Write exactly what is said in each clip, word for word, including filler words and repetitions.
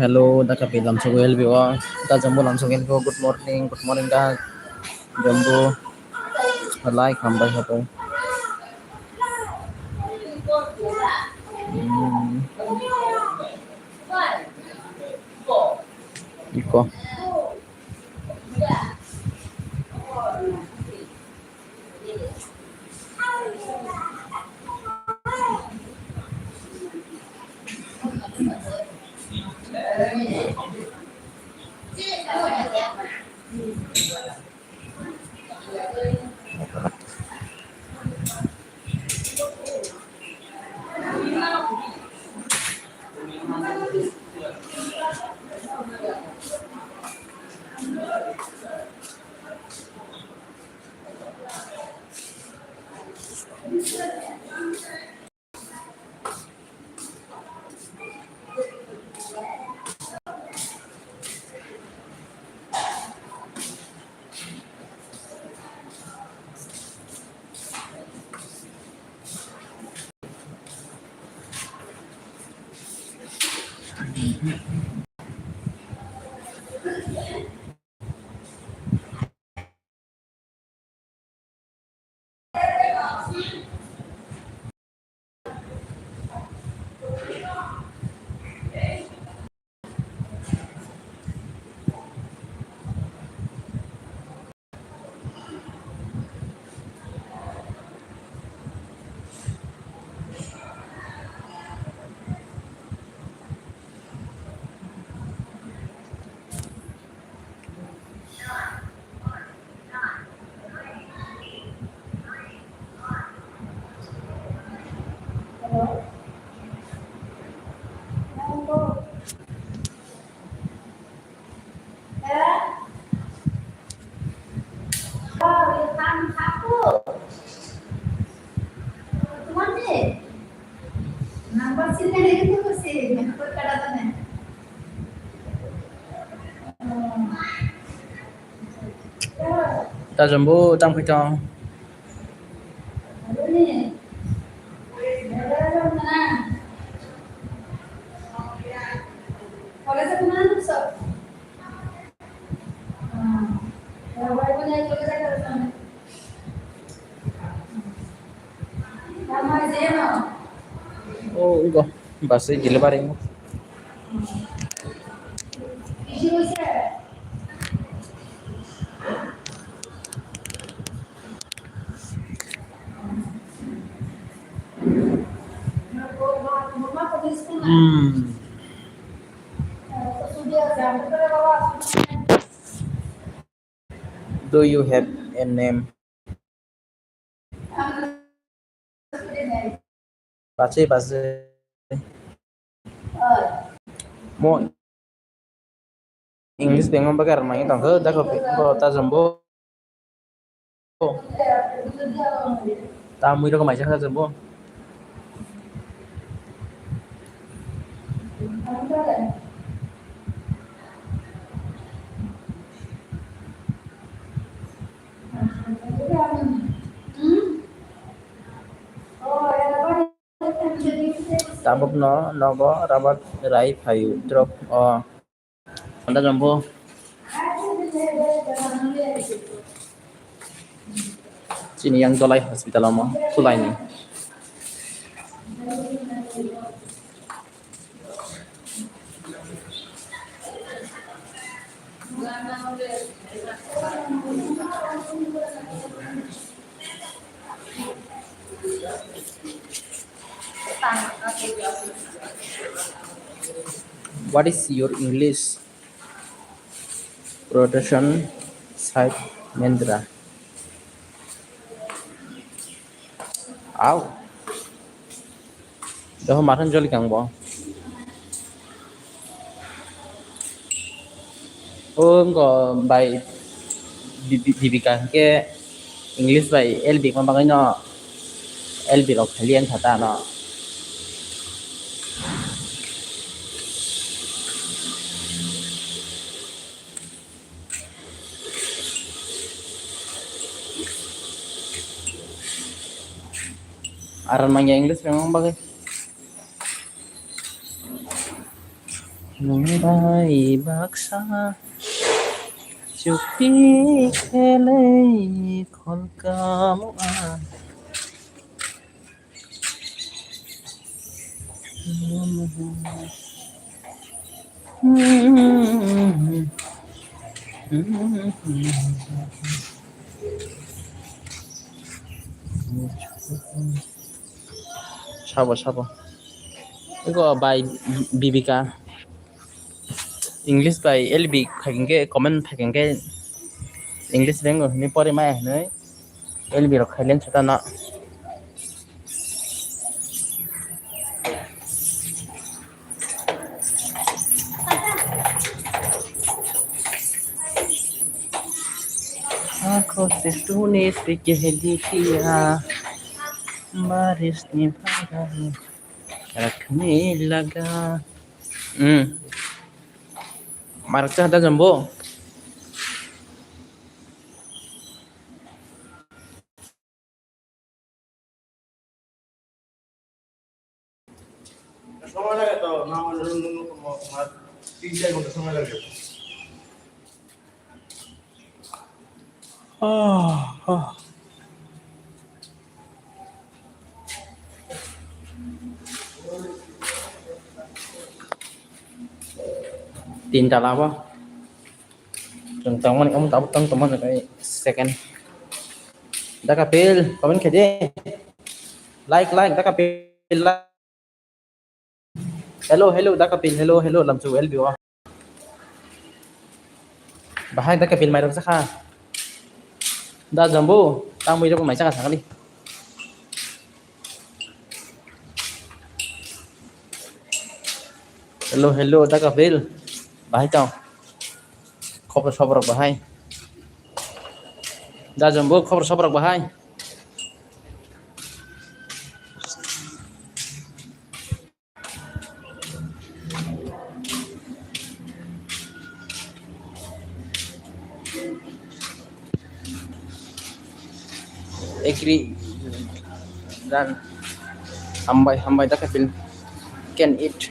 Hello, da kapi lamsok L B o, da jambu lamsok L B o, good morning, good morning, da jambu, like hambai habai. Hmm. Iko. Ta jambu tang phi tong. Oh, ego. Bus delivery. Hmm. Do you have a name? Bachai, bachai. Mo, English bengma bagwi rwmani tongkha, da khe bo ta jumbo. Ta mui rok mai jakha jumbo. Tabukno nogo rubber rai phaio drop o. Anda jumbo. Chini yang dolai hospital omo khulaini. What is your English? Production site Mendra. Au. Doho mathan joli kang bo. O wngko bai Di-, Di-, Dipika hwnkhe English bai L B wngma bagwino L B rok khaliya wngkha ta ano. Aron manya English bai wngma bagwi. Nwng bai baksa chukti khelai kholkam a. Sabo, sabo. Ego bai Bibika. English bai L B phaikhe, comment phaikhe English bengo hwnwi pori maya hwnwi L B rok khailen sotana. Ako se tuni se kehdi kiya, baris ni bhara rakhne laga. Hmm. Marak cha da jambo. সময় লাগে তো, না হলে অন্য কোনো তোমার তিন চার ঘন্টা সময় লাগে। Tinta laba. Chwng tongmani, omo tabuk tong tongmani, second. Da Kapil, comment khe di. Like, like, Da Kapil, like. Hello, hello, Da Kapil, hello, hello, lamsu L B o. Bahai Da Kapil mairok sakha. Da Jambu, tang mui rok mai sakha sakali. Hello, hello, Da Kapil. Bahai tong. Khobor soborok bahai. Da Jambu, khobor soborok bahai. Ekri dan hambai, hambai, Da Kapil. Can eat.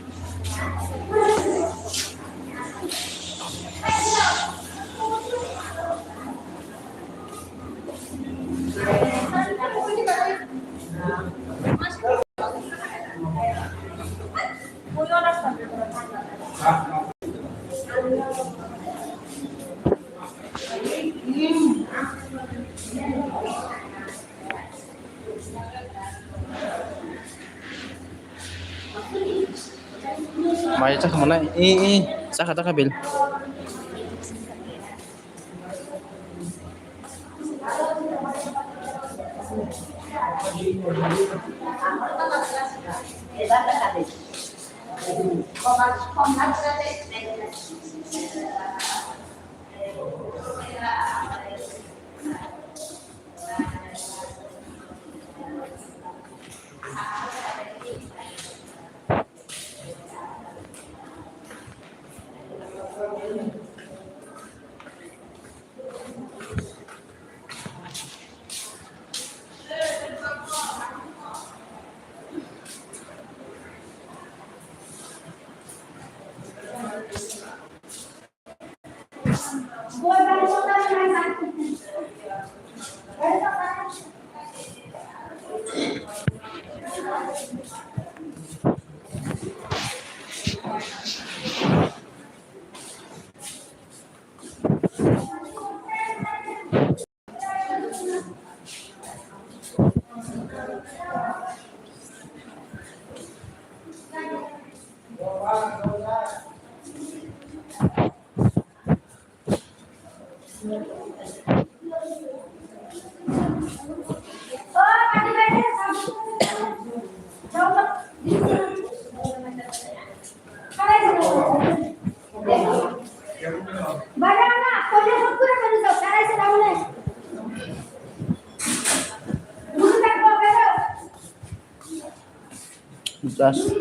Mai chakha manai, i, i, chakha, chakha bil. Just.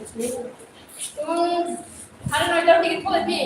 Tum, ano na jor digi thole pi.